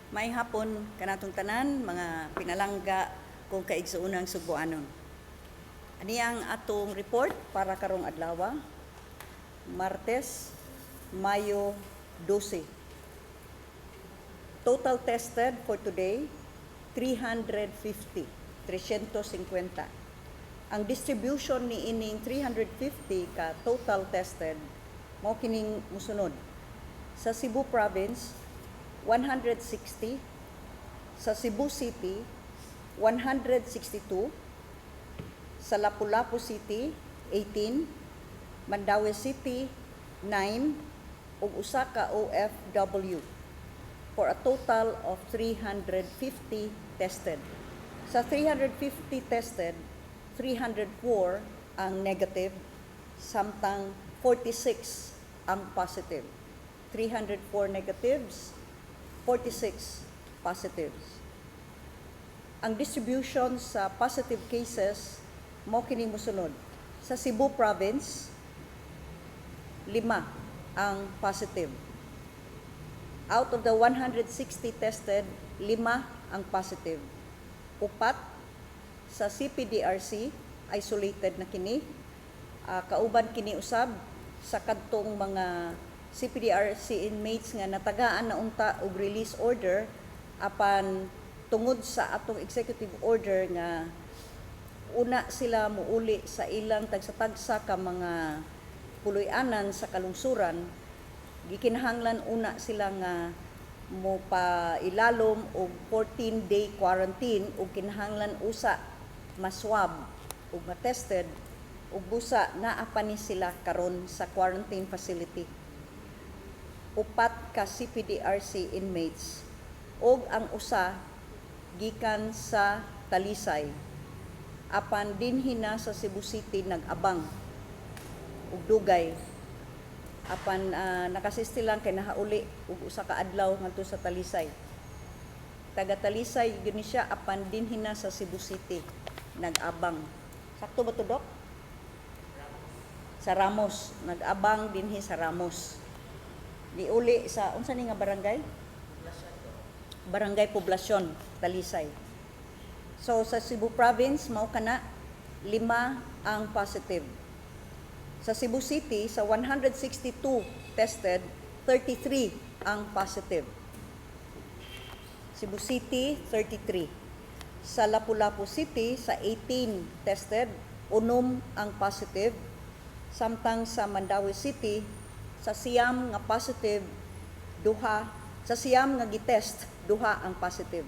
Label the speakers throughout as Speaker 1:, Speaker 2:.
Speaker 1: Maayong hapon kanatong tanan, mga pinalangga kong kaigsuonang Sugboanon. Ani ang atong report para karong adlaw, Martes, Mayo 12. Total tested for today, 350, 350. Ang distribution ni ining 350 ka total tested mao kining musunod. Sa Cebu Province, 160, sa Cebu City, 162, sa Lapu-Lapu City, 18, Mandaue City, 9, ug usa ka OFW, for a total of 350 tested. Sa 350 tested, 304 ang negative, samtang 46 ang positive. 304 negatives, 46 positives. Ang distribution sa positive cases mao kini mosunod. Sa Cebu Province, lima ang positive. Out of the 160 tested, lima ang positive. Upat sa CPDRC, isolated na kini. Kauban kini usab sa kadtong mga CPDRC inmates nga natagaan na unta og release order, apan tungod sa atong executive order nga una sila muuli sa ilang tagsa-tagsa ka mga puloy-anan sa kalungsuran, gikinahanglan una sila nga mo pa ilalom og 14-day quarantine ug kinahanglan usa ma-swab ug ma-tested, ug busa naa pa ni sila karon sa quarantine facility. Upat ka CPDRC inmates ug ang usa gikan sa Talisay, apan dinhi na sa Cebu City nag-abang ug dugay, apan nakasisti lang kay nahauli og usa ka adlaw ngadto sa Talisay. Taga Talisay gyud ni siya, apan dinhi na sa Cebu City nag-abang. Sakto ba to, Dok? Sa Ramos, nag-abang dinhi sa Ramos. Niuli sa unsa ni nga barangay? Barangay Poblacion, Talisay. So sa Cebu Province, mao kana, lima ang positive. Sa Cebu City, sa 162 tested, 33 ang positive. Cebu City, 33. Sa Lapu-Lapu City, sa 18 tested, 6 ang positive. Samtang sa Mandaue City, sa 9 nga positive, duha, sa 9 nga gitest, duha ang positive.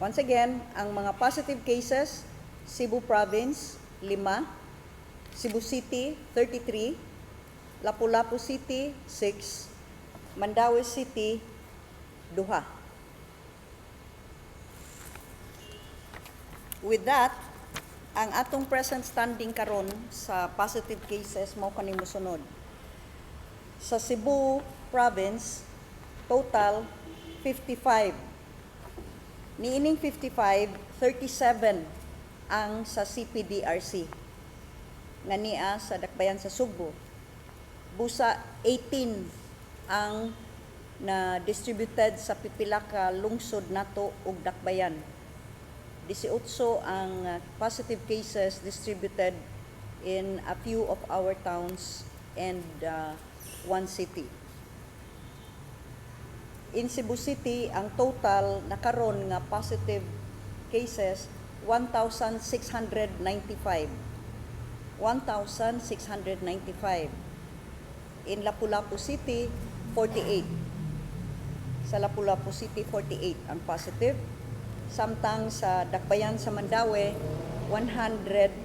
Speaker 1: Once again, ang mga positive cases, Cebu Province, 5, Cebu City, 33, Lapu-Lapu City, 6, Mandaue City, duha. With that, ang atong present standing karon sa positive cases mao kani mosunod. Sa Cebu Province, total 55. Niining 55, 37 ang sa CPDRC nga nia sa Dakbayan sa Sugbo. Busa 18 ang na distributed sa pipila ka lungsod nato ug dakbayan. 18 ang positive cases distributed in a few of our towns and one city. In Cebu City, ang total na karon nga positive cases, 1,695. 1,695. In Lapu-Lapu City, 48. Sa Lapu-Lapu City, 48 ang positive. Samtang sa Dakbayan sa Mandaue, 111.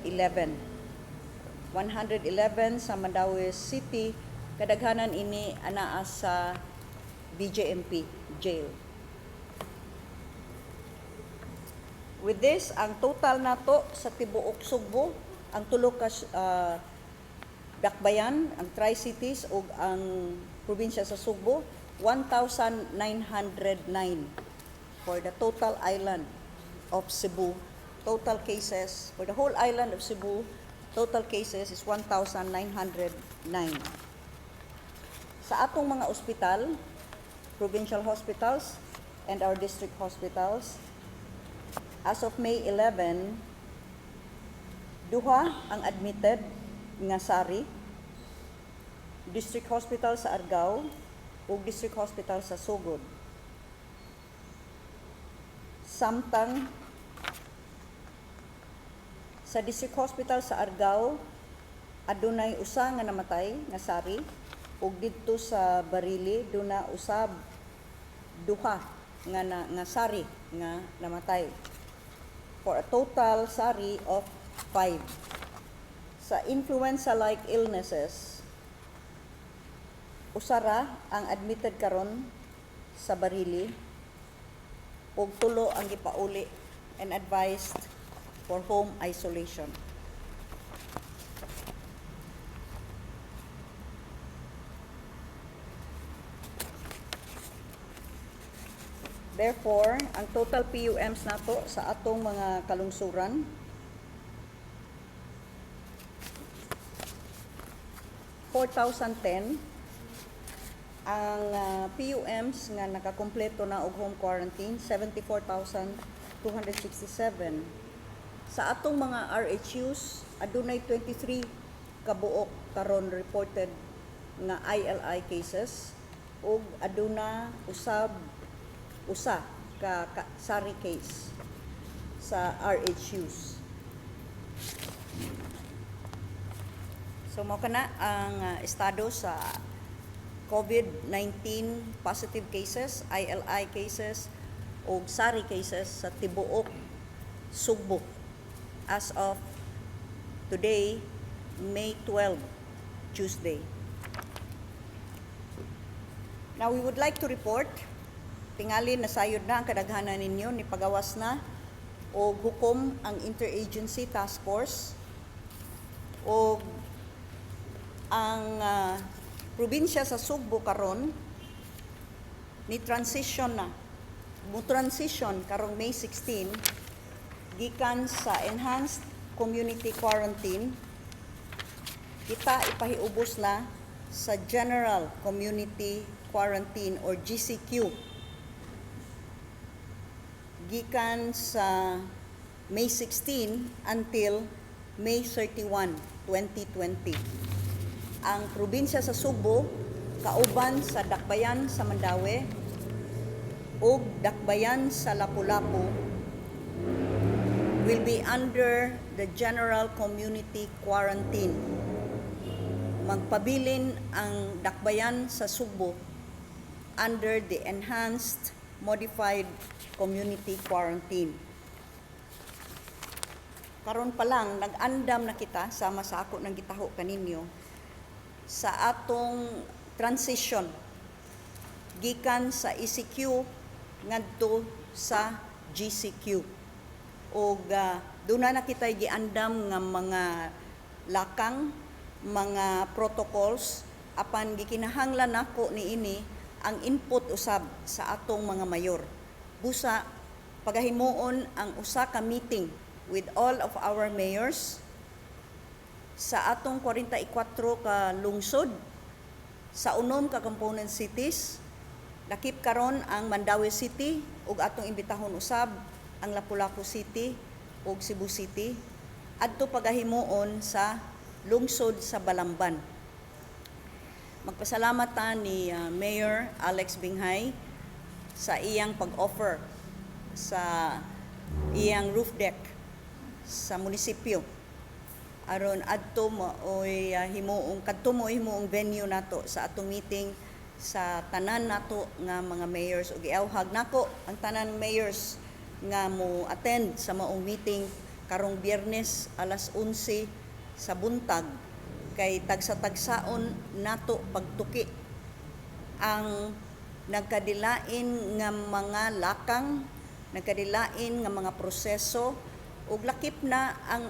Speaker 1: 111 sa Mandaue City, kadaghanan ini anaa sa BJMP jail. With this, ang total nato sa tibuok Sugbo, ang tulo ka dakbayan, ang Tri-Cities ug ang probinsya sa Sugbo, 1,909 for the total island of Cebu. Total cases for the whole island of Cebu, total cases is 1,909. Sa atong mga ospital, provincial hospitals and our district hospitals. As of May 11, duha ang admitted nga SARI, District Hospital sa Argao ug District Hospital sa Sogod. Samtang sa District Hospital sa Argao adunay usa nga namatay nga SARI ug didto sa Barili duna usab duha nga nga SARI nga namatay, for a total SARI of 5. Sa influenza-like illnesses, usa ra ang admitted karon sa Barili ug tulo ang gipauli and advised for home isolation. Therefore, ang total PUMs nato sa atong mga kalungsuran 4,010. Ang PUMs nga nakakumpleto na og home quarantine, 74,267. Sa atong mga RHUs, adunay 23 kabuok karon reported nga ILI cases ug aduna usab usa ka SARI case sa RHUs. So mao kana ang estado sa COVID-19 positive cases, ILI cases ug SARI cases sa tibuok Sugbo as of today, May 12, Tuesday. Now we would like to report, tingali nasayod na ang kadaghanan ninyo, ni pagawas na og hukom ang Interagency Task Force og ang probinsya sa Sugbo karon ni transition na. Mo transition karong May 16 gikan sa enhanced community quarantine, kita ipahiubos na sa General Community Quarantine or GCQ gikan sa May 16 until May 31, 2020. Ang probinsya sa Sugbo kauban sa Dakbayan sa Mandaue ug Dakbayan sa Lapu-Lapu will be under the General Community Quarantine. Magpabilin ang Dakbayan sa Sugbo under the Enhanced Modified Community Quarantine. Karon pa lang nag-andam na kita sama sa ako nang gitaho kaninyo sa atong transition gikan sa ECQ ngadto sa GCQ. Og duna na kitay giandam nga mga lakang, mga protocols, apan gikinahanglan nako niini ang input usab sa atong mga mayor. Busa pagahimuon ang usa ka meeting with all of our mayors sa atong 44 ka lungsod sa unom ka component cities. Lakip karon ang Mandaue City ug atong imbitahon usab ang Lapu-Lapu City ug Cebu City, adto pagahimuon sa lungsod sa Balamban. Magpasalamat ta ni Mayor Alex Binghay sa iyang pag-offer sa iyang roof deck sa munisipyo aron adto maoy himuong kadto mo himuong venue nato sa atong meeting sa tanan nato nga mga mayors, ug giawhag nako ang tanan mayors nga mo attend sa maong meeting karong Biyernes alas 11 sa buntag, kay tagsa-tagsaon nato pagtuki ang nagkadilain nga mga lakang, nagkadilain nga mga proseso ug lakip na ang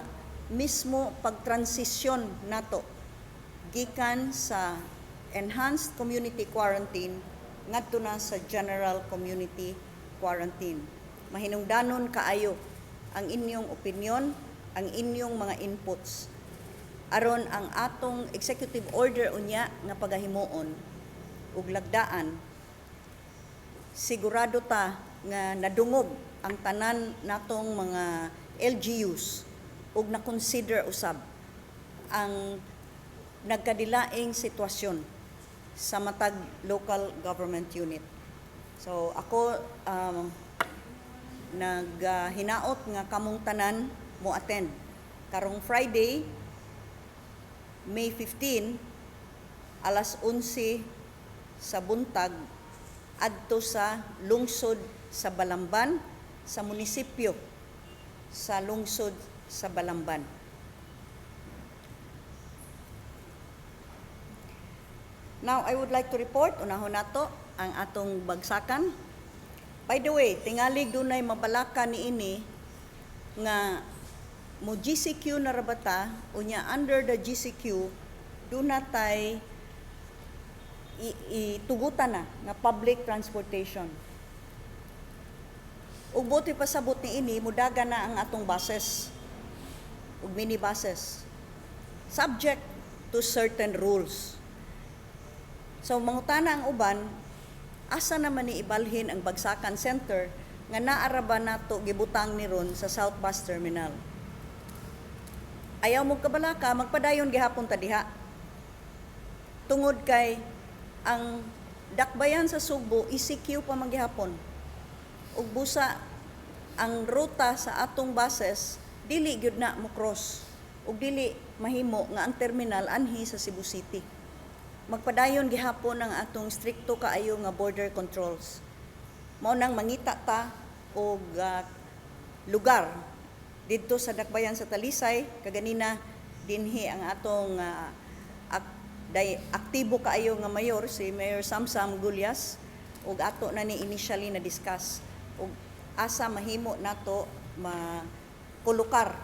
Speaker 1: mismo pagtransisyon nato gikan sa enhanced community quarantine ngadto na sa general community quarantine. Mahinungdanon kaayo ang inyong opinion, ang inyong mga inputs aron ang atong executive order unya nga pagahimuon ug lagdaan Sigurado ta nga nadungog ang tanan natong mga LGUs ug na-consider usab ang nagkadilaing sitwasyon sa matag local government unit. So ako naghinaot nga kamong tanan mo attend karong Friday, May 15, alas 11 sa buntag, adto sa lungsod sa Balamban, sa munisipyo sa lungsod sa Balamban. Now, I would like to report, unahon nato ang atong bagsakan. By the way, tingalig dunay mabalaka niini nga mo GCQ na ra ba ta, unya under the GCQ duna tay itugutan na nga public transportation. Ug buot pasabot niini, mudagan na ang atong buses ug minibuses subject to certain rules. So mangutana ang uban, asa naman ni ibalhin ang Bagsakan Center nga naa ra ba nato gibutang ni ron sa South Bus Terminal? Ayaw mo kabalaka, magpadayon gihapon ta diha. Tungod kay ang dakbayan sa Sugbo, ECQ pa man gihapon. Ug busa ang ruta sa atong buses dili gyud na mo cross ug dili mahimo nga ang terminal anhi sa Cebu City. Magpadayon gihapon ang atong strikto kaayo nga border controls. Mao nang mangita ta og lugar didto sa dakbayan sa Talisay. Kaganina dinhi ang atong aktibo kaayo nga mayor, si Mayor Samsam Gullas, ug ato na ni initially na discuss ug asa mahimo nato makulokar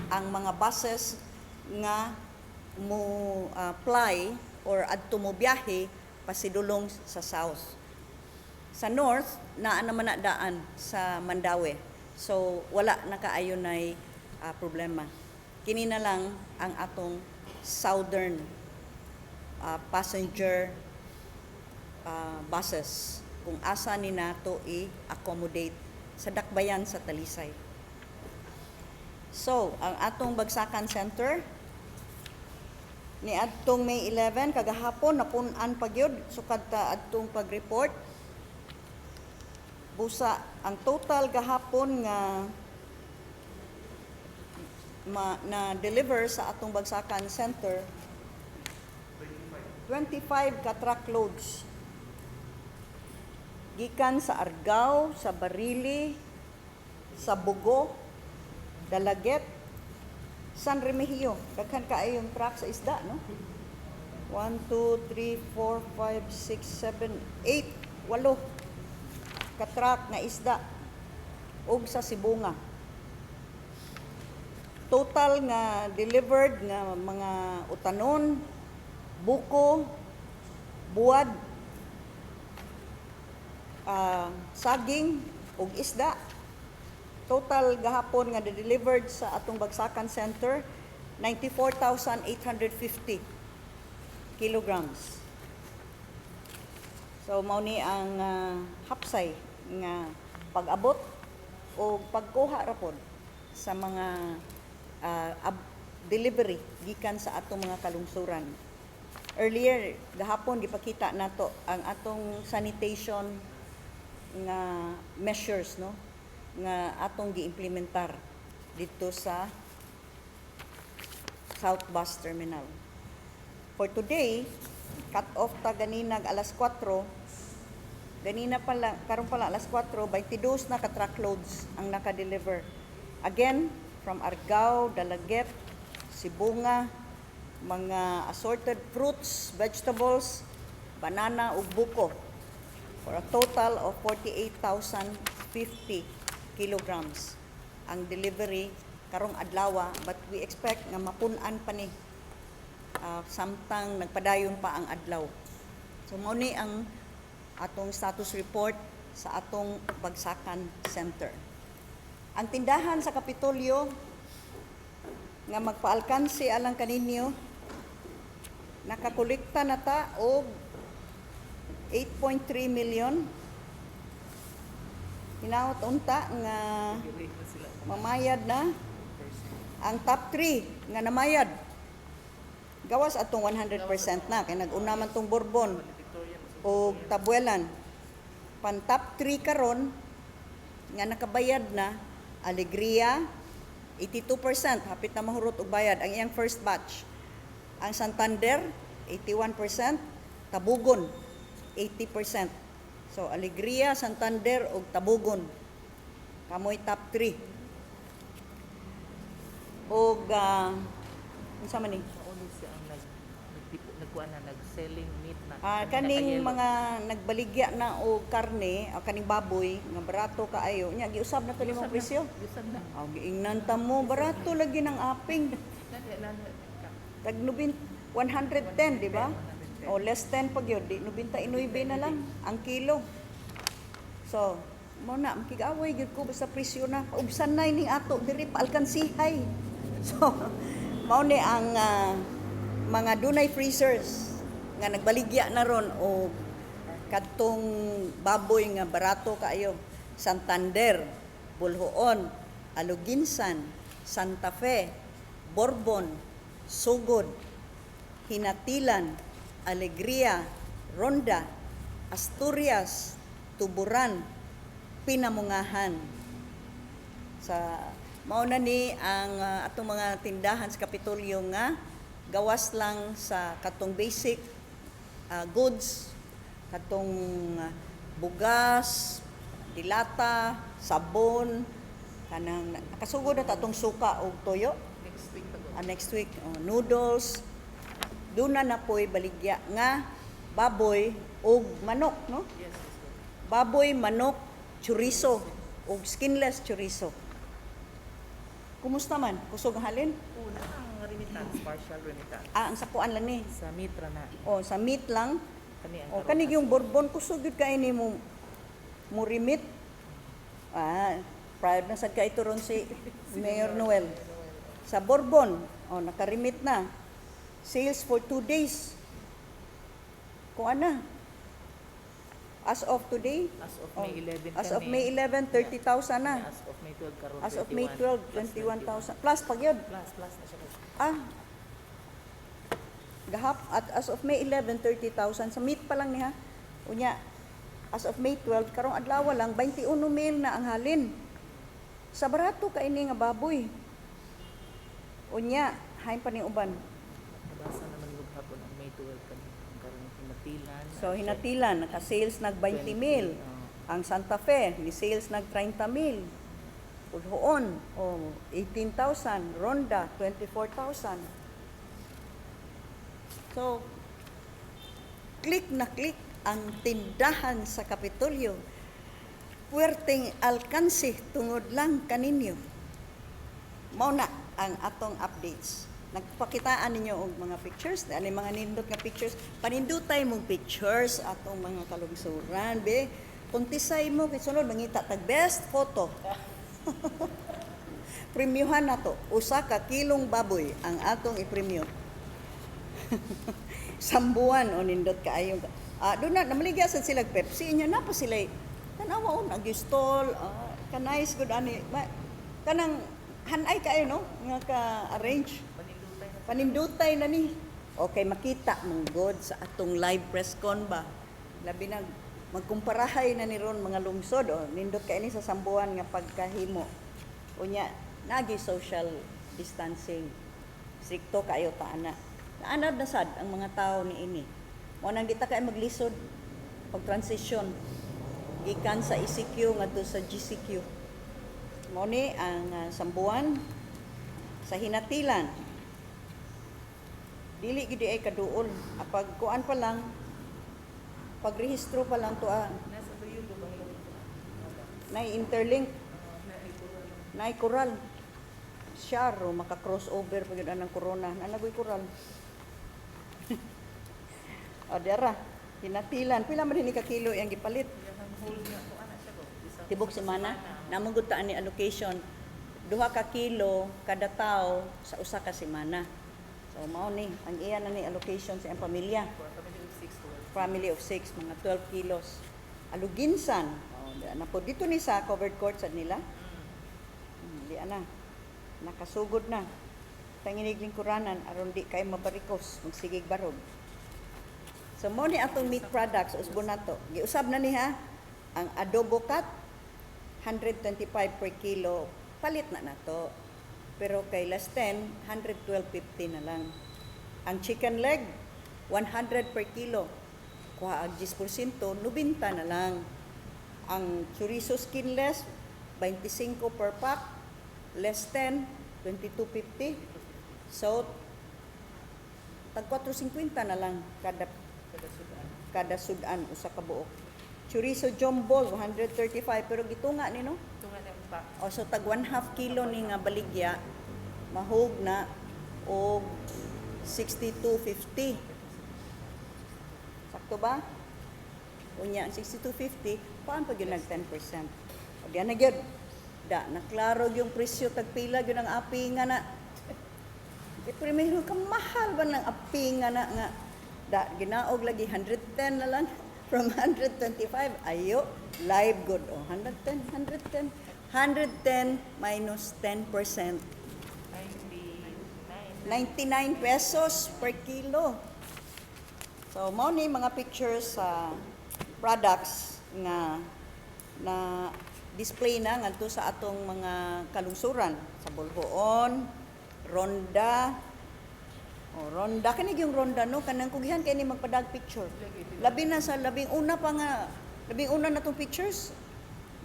Speaker 1: ang mga buses nga mo ply or adto mo biyahe pasidulong sa south. Sa north, naa naman na daan sa Mandaue. So wala na kaayo nay problema. Kini na lang ang atong southern passenger buses kung asa ni nato i-accommodate sa dakbayan sa Talisay. So, ang atong Bagsakan Center ni adtong May 11, kagahapon napun-an pa gyud sukad ta adtong pag-report. Busa ang total gahapon nga na deliver sa atong Bagsakan Center, 25 ka truckloads gikan sa Argao, sa Barili, sa Bogo, Dalaguete, San Remigio. Daghan kaayong truck sa isda, no? 1, 2, 3, 4, 5, 6, 7, 8, walo ka truck nga isda ug sa Sibonga. Total nga delivered nga mga utanon, buko, buwad, saging ug isda. Total gahapon nga delivered sa atong Bagsakan Center, 94,850 kilograms. So mao ni ang hapsay nga pag-abot o pagkuha ra pod sa mga delivery gikan sa atong mga kalungsuran. Earlier gahapon gipakita nato ang atong sanitation nga measures, no, nga atong giimplementar dito sa South Bus Terminal. For today, cut off ta ganinag alas 4. Ganina pa lang, karon pa lang alas 4, 22 na ka truckloads ang naka-deliver. Again, from Argao, Dalaguete, Sibonga, mga assorted fruits, vegetables, banana ug buko for a total of 48,050 kilograms ang delivery karong adlaw, but we expect nga mapun-an pa ni samtang nagpadayon pa ang adlaw. So mao ni ang atong status report sa atong Bagsakan Center. Ang tindahan sa Kapitolyo nga magpaalkansi alang kaninyo, nakakolekta na ta og 8.3 million. Hinaot unta nga
Speaker 2: Dili na sila
Speaker 1: mamayad na
Speaker 2: percent.
Speaker 1: Ang top 3 nga namayad. Gawas atong 100% na kay nag-una man tong Bourbon
Speaker 2: Victoria
Speaker 1: o Tabuelan. Pan top 3 karon nga nakabayad na, Alegria, 82%, hapit na mahurot og bayad ang iyang first batch. Ang Santander, 81%, Tabugon, 80%. So Alegria, Santander ug Tabugon kamoy top 3. Og unsa man ni?
Speaker 2: Mauli siya ang nag nagtipo nagkuan na nag-selling meat na.
Speaker 1: Ah, kaning mga nagbaligya na og karne, o kaning baboy nga barato kaayo, nya giusab na to limang presyo.
Speaker 2: Giusab na.
Speaker 1: Aw, giingnan ta mo, barato lagi ng aping.
Speaker 2: Nani nani ka.
Speaker 1: Tag nubin 110, di ba? O less 10 pag yun, di 99 na lang ang kilo. So, mo na makig-away gyud ko basta presyo na. Paubsan na ining ato diri paalkansihay. So, mao ni ang mga dunay freezers nga nagbaligya na ron og kadtong baboy nga barato kaayo. Santander, Bolhoon, Aluginsan, Santa Fe, Borbon, Sugod, Hinatilan, Alegria, Ronda, Asturias, Tuburan, Pinamungahan. Sa mao na ni ang atong mga tindahan sa Kapitolyo nga gawas lang sa katong basic goods, katong bugas, dilata, sabon, kanang nakasugod na ta atong suka og toyo.
Speaker 2: Next week pag
Speaker 1: Next week, oh, noodles. Doon na napoy baligya nga baboy og manok, no?
Speaker 2: Yes.
Speaker 1: Baboy, manok, chorizo og skinless chorizo. Kumusta man? Kusog ang halin?
Speaker 2: Una ang remittance, partial remittance.
Speaker 1: Ah, ang sakuan lang ni.
Speaker 2: Sa mitra na.
Speaker 1: Oh, sa meat lang.
Speaker 2: Kani ang
Speaker 1: Oh,
Speaker 2: karon.
Speaker 1: kani yung Bourbon, kusog gyud kay ni mo mo remit. Ah, proud na sad kay ron si Mayor Noel. Sa Bourbon, oh, naka-remit na. Sales for 2 days. Kuan na. As of today,
Speaker 2: As of
Speaker 1: oh,
Speaker 2: May 11
Speaker 1: as of
Speaker 2: kani.
Speaker 1: May 11, 30,000 na.
Speaker 2: As of May 12 karon.
Speaker 1: As of May
Speaker 2: 21,
Speaker 1: 12,
Speaker 2: plus.
Speaker 1: 21,000. Plus pag yun.
Speaker 2: Plus plus na siya.
Speaker 1: Ah, gahap, at as of May 11, 30,000. Sa meat pa lang niya. Unya, as of May 12, karong adlaw lang, 21 mil na ang halin. Sa barato ka ini nga baboy. Unya, hain pa ni uban.
Speaker 2: Nabasa naman yung hapon ang May 12 kani ang karon Hinatilan.
Speaker 1: So, Hinatilan, naka-sales nag 20 mil.
Speaker 2: 20,
Speaker 1: Ang Santa Fe, ni sales nag 30 mil. Ulhoon, oh, 18,000. Ronda, 24,000. So, click na click ang tindahan sa Kapitolyo. Puwerteng alkansi tungod lang kaninyo. Mao na ang atong updates. Nagpakitaan ninyo og mga pictures, ani mga nindot nga pictures. Panindutay mong pictures atong mga kalungsuran, be. Kuntisay mo kay sunod mangita tag best photo. Premyuhan nato usa ka kilong baboy ang atong ipremyo. Sambuan o nindot kaayo. Ah, doon na namaligya sad sila og Pepsi nya na pa sila. Tanawa on ag stall, ka nice good ani. Kanang hanay kaayo no nga ka arrange.
Speaker 2: Panindutay na.
Speaker 1: Panindutay na ni. Okay, makita mong god sa atong live press con ba. Labi na magkumparahay na ni ron mga lungsod o nindot kay ni sa Sambuan nga pagkahimo. Unya nagi social distancing. Strikto kaayo ta ana. Naanad na sad ang mga tao ni ini. Mo nang di ta kay maglisod pag transition gikan sa ECQ ngadto sa GCQ. Mo ni ang Sambuan. Sa Hinatilan, dili gid ay kaduol. Apag kuan pa lang, pagrehistro pa lang to
Speaker 2: Nasa tuyo ba ang
Speaker 1: nay interlink, nay koral. Siya ro maka crossover pag yun ang corona. Nanagoy koral. O dara, Hinatilan. Pila man din ni ka kilo yang gipalit?
Speaker 2: Hold nga ko ana siya ko.
Speaker 1: Tibok semana, namong gud ni allocation 2 ka kilo kada tao sa usa ka semana. So mao ni ang iya na ni allocation sa iyang pamilya.
Speaker 2: Family of 6 to
Speaker 1: Family of six, mga 12 kilos. Aluginsan, oh, Na po dito ni sa covered court sad nila. Di ana. Nakasugod na. Tanginig lingkuranan aron di kay mabarikos magsigig barog. So mo ni atong meat products usbon nato. Giusab na ni ha ang adobo cut, 125 per kilo, palit na nato. Pero kay less 10, 112.50 na lang. Ang chicken leg, 100 per kilo. Kuha ang 10%, 90 na lang. Ang chorizo skinless, 25 per pack, less 10, 22.50. So, tag 4.50 na lang kada
Speaker 2: Kada sudan.
Speaker 1: Kada sudan, usa ka buok. Chorizo jumbo 135, pero gitunga ni, no?
Speaker 2: Ito nga na ang pack.
Speaker 1: O, so tag 1/2 kilo ni nga baligya mahog na og 62.50. Sakto ba? Unya ang 62.50, kuan pa gyud nag 10%. O, diyan na gyud. Da, naklaro yung presyo, tagpila gyud ang api nga na. Di primero ka mahal ba ng api nga na nga. Da, ginaog lagi 110 na lang from 125. Ayo, live good. O, 110, 110. 110 minus 10%.
Speaker 2: 99.
Speaker 1: 99 pesos per kilo. So, mao ni mga pictures sa products nga na display na ngadto sa atong mga kalungsuran sa Boljoon, Ronda. O, Ronda kani yung Ronda, no, kanang kugihan kay ni magpadag picture. Labi na sa labing una pa nga, labing una na tong pictures.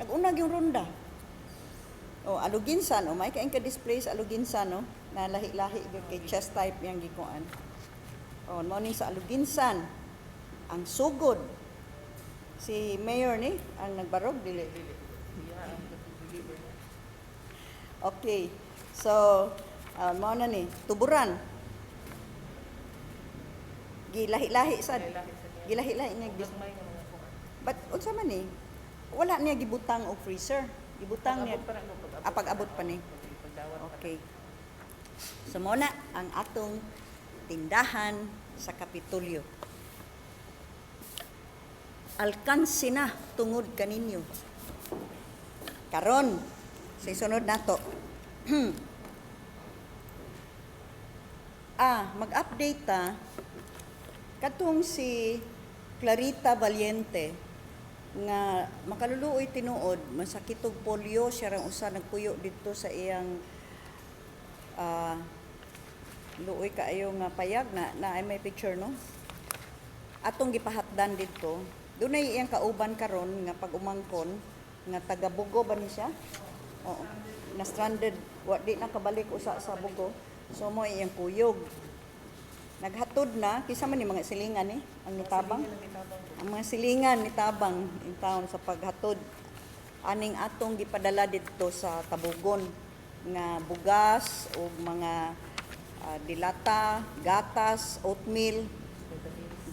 Speaker 1: Nag-una yung Ronda. O, Aluginsan, o may kain ka display sa Aluginsan, no? Na lahi-lahi gyud kay chest type yang gikuan. O, mao ni sa Aluginsan. Ang sugod si mayor ni ang nagbarog, dili?
Speaker 2: Dili. Iya, ang deliver na.
Speaker 1: Okay. So, mao na ni Tuburan. Gilahi-lahi sad.
Speaker 2: Lahi-lahi sa niya.
Speaker 1: Gilahi-lahi niya.
Speaker 2: Gagmay nga mga kuan.
Speaker 1: But unsa man ni? Wala niya gibutang og freezer. Gibutang niya.
Speaker 2: Pag-abot pa na, no? Pag-abot.
Speaker 1: Ah, pag-abot pa ni.
Speaker 2: Pagdawat pa na.
Speaker 1: Okay. So mao na ang atong tindahan sa Kapitolyo. Alkansi na tungod kaninyo. Karon, sa isunod nato. Mag-update ta katong si Clarita Valiente nga makaluluoy tinuod, masakit og polio siya rang usa nagpuyo didto sa iyang luoy kaayo nga payag na na ay may picture, no, atong gipahatdan didto. Dunay iyang kauban karon nga pag-umangkon nga taga Bugo ba ni siya? Oo, na stranded, wa di nakabalik usa sa Bugo, so mo iyang kuyog naghatod na. Kinsa man ni mga silingan ni ang nitabang?
Speaker 2: Silingan ang nitabang ko.
Speaker 1: Ang mga silingan nitabang in town sa paghatod aning atong gipadala didto sa Tabugon nga bugas ug mga dilata, gatas, oatmeal,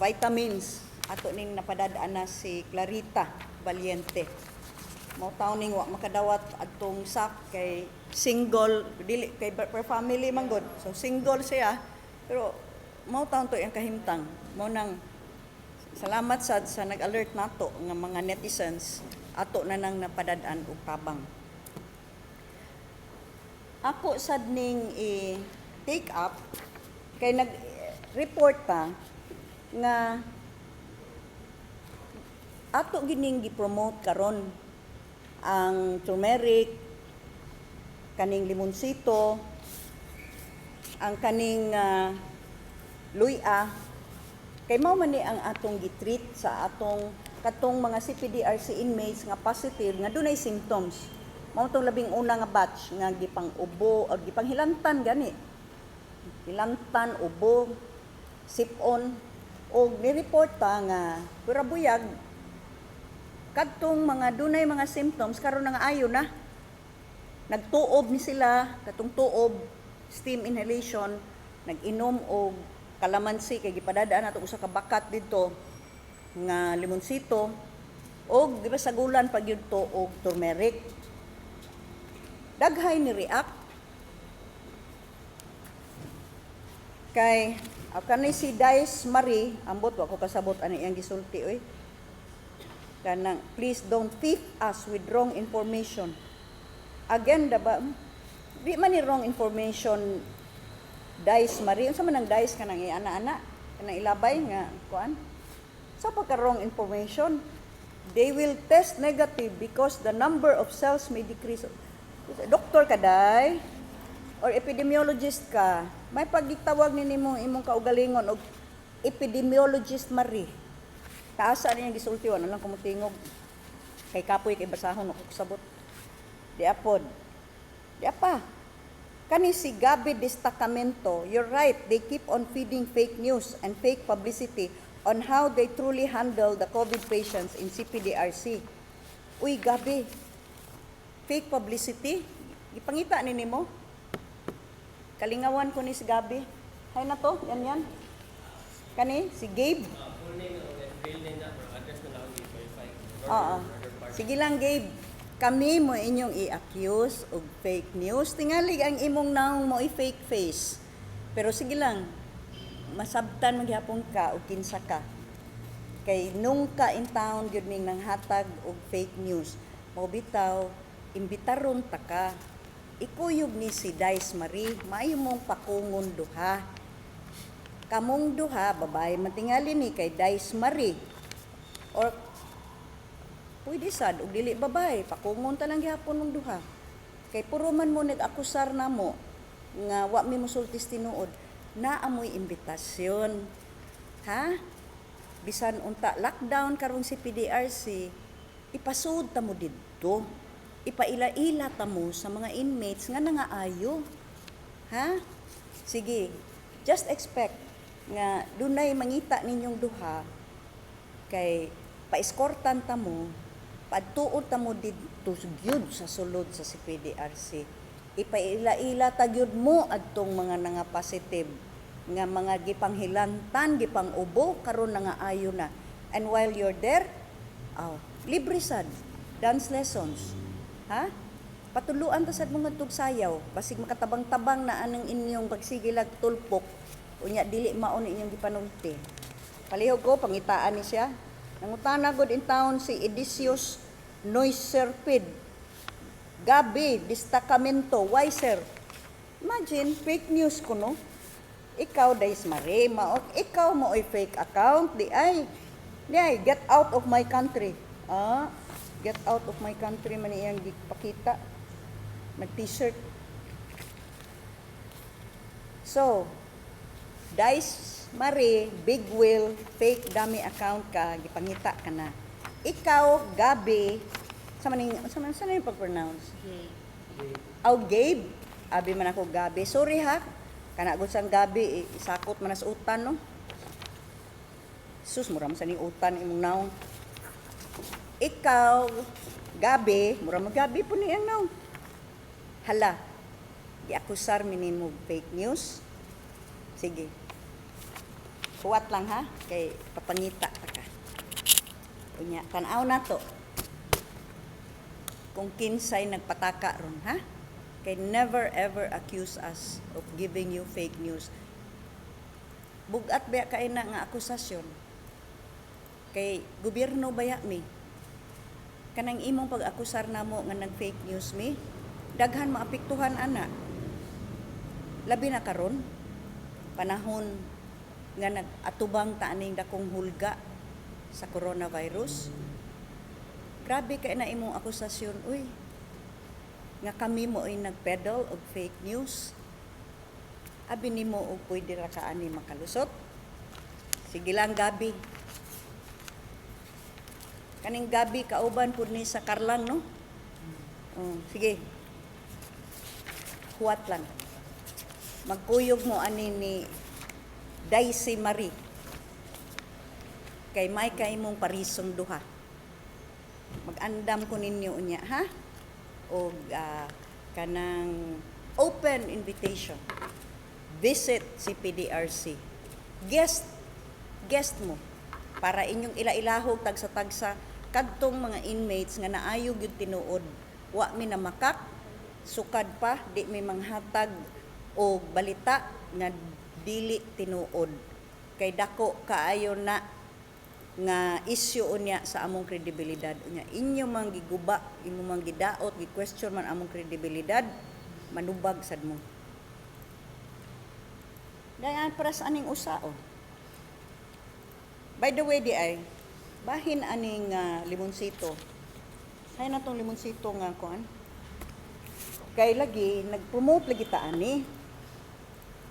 Speaker 2: Vitamins.
Speaker 1: Vitamins. Ato ning napadad-an na si Clarita Valiente. Mao taon ning wa makadawat adtong sak kay single, dili kay per family man gud. So single siya pero mao taon to iyang kahimtang. Mao nang salamat sad sa nag-alert nato nga mga netizens, ato na nang napadad-an og tabang. Ako sad ning i-take up kay nag-report ta nga ato gining gi-promote karon ang turmeric, kaning limonsito, ang kaning luya kay mao man ni ang atong gitreat sa atong katong mga CPDRC inmates nga positive nga dunay symptoms. Mao tong labing una nga batch nga gipang-ubo o gipanghilantan gani. Hilantan, ubo, sipon, og ni-report ta nga pura buyag kadtong mga dunay mga symptoms karon nga ayo na. Nagtuob ni sila, katong tuob, steam inhalation, nag-inom og kalamansi kay gipadadaan nato usa ka bakat didto nga limonsito og di ba sagulan pag yun to og turmeric. Daghay ni react kay kani si Dice Marie, ambot wa ko kasabot ani iyang gisulti oy. Kanang please don't thief us with wrong information. Again, ba? Di man ni wrong information, Dice Marie. Unsa man ang dice, kanang iana-ana, kanang ilabay nga kuan? Sa pagka wrong information, they will test negative because the number of cells may decrease. Doktor ka day or epidemiologist ka, may pagitawag ni nimo imong kaugalingon og epidemiologist Marie. Taasa niya gisulti, wala lang kumutingog. Kay kapoy kay basahon ako sabot. Di apod. Di pa. Kani si Gabi Destacamento, "You're right, they keep on feeding fake news and fake publicity on how they truly handle the COVID patients in CPDRC." Uy, Gabi, fake publicity? Gipangita ni nimo? Kalingawan ko ni si Gabi. Hay na to, yan yan. Kani, si Gabe.
Speaker 3: Full name o real name na or address na lang i-verify.
Speaker 1: Oo. Sige lang, Gabe. Kami mo inyong i-accuse og fake news. Tingali ang imong naong mo i-fake face. Pero sige lang, masabtan magyapon ka og kinsa ka. Kay nung ka in town gyud ming nanghatag og fake news. Mao bitaw, imbitaron ta ka. Ikuyog ni si Dice Marie, maayo mong pakungon duha. Kamong duha, babae man tingali ni kay Dice Marie. Or pwede sad og dili babae, pakungon ta lang gihapon mong duha. Kay puro man mo nag-akusar namo nga wa mi mosultis tinuod, naa mo'y imbitasyon. Ha? Bisan unta lockdown karon si PDRC, ipasud ta mo didto. Ipaila-ila ta mo sa mga inmates nga nangaayo. Ha? Sige, just expect nga dunay mangita ninyong duha kay paeskortan ta mo, padtuon ta mo didto gyud sa sulod sa CPDRC. Ipaila-ila ta gyud mo adtong mga nanga positive nga mga gipanghilantan, gipang-ubo, karon nangaayo na. And while you're there, aw, libre sad dance lessons. Ha? Patuluan ta sad mo ngadtog sayaw, basig makatabang-tabang na anang inyong pagsigilag tulpok, unya dili mao ni inyong gipanulti. Palihog ko, pangitaan ni siya. Nangutana good in town si Edisius Noiserpid. "Gabi, destacamento, why, sir?" Imagine, fake news ko, no? Ikaw, Days Marie, mao, ikaw mo ay fake account, di ay. Di ay, get out of my country. Ah, get out of my country man iyang gipakita. Nag-T-shirt. So, Dice Marie, Big Will, fake dummy account ka, gipangita ka na. Ikaw, Gabi, sa man yung pag-pronounce? Aw, Gabe. Abi man ako Gabi. Sorry ha. Kana gud sang Gabi, isakot man sa utan, no. Sus, mura man sa ning utan imong naong. Ikaw, Gabi, mura mo Gabi po ni ang naong. Hala, giakusar mi nimo fake news. Sige. Huwat lang ha, kay papangita ta ka. Unya, tan-aw na to kung kinsay nagpataka ron, ha? Kay never ever accuse us of giving you fake news. Bugat ba kay na nga akusasyon? Kay gobyerno baya mi. Kanang imong pag-akusar namo nga nag-fake news mi, daghan maapektuhan ana. Labi na karon, panahon nga nag-atubang ta aning dakong hulga sa coronavirus. Grabe kay na imong akusasyon, uy. Nga kami mo ay nagpeddle og fake news. Abi nimo og pwede ra ka ani makalusot. Sige lang, Gabi. Kaning Gabi kauban pud ni sa Karlang, no? Oh, sige. Huwat lang. Magkuyog mo ani ni Daisy Marie. Kay may kay mong parisong duha. Mag-andam ko ninyo unya, ha? Og kanang open invitation. Visit CPDRC. Guest guest mo para inyong ila-ilahog tagsa-tagsa kadtong mga inmates nga naayo gyud tinuod. Wa mi namakak, sukad pa di mi manghatag og balita nga dili tinuod. Kay dako kaayo na Nga issue unya sa among kredibilidad. Unya inyo man giguba, imo man gidaot, gi-question man among kredibilidad, manubag sad mo. Dayan para sa aning usa oh. By the way, di ay bahin aning limonsito. Hay na tong limonsito nga kuan. Kay lagi nag-promote lagi ta ani.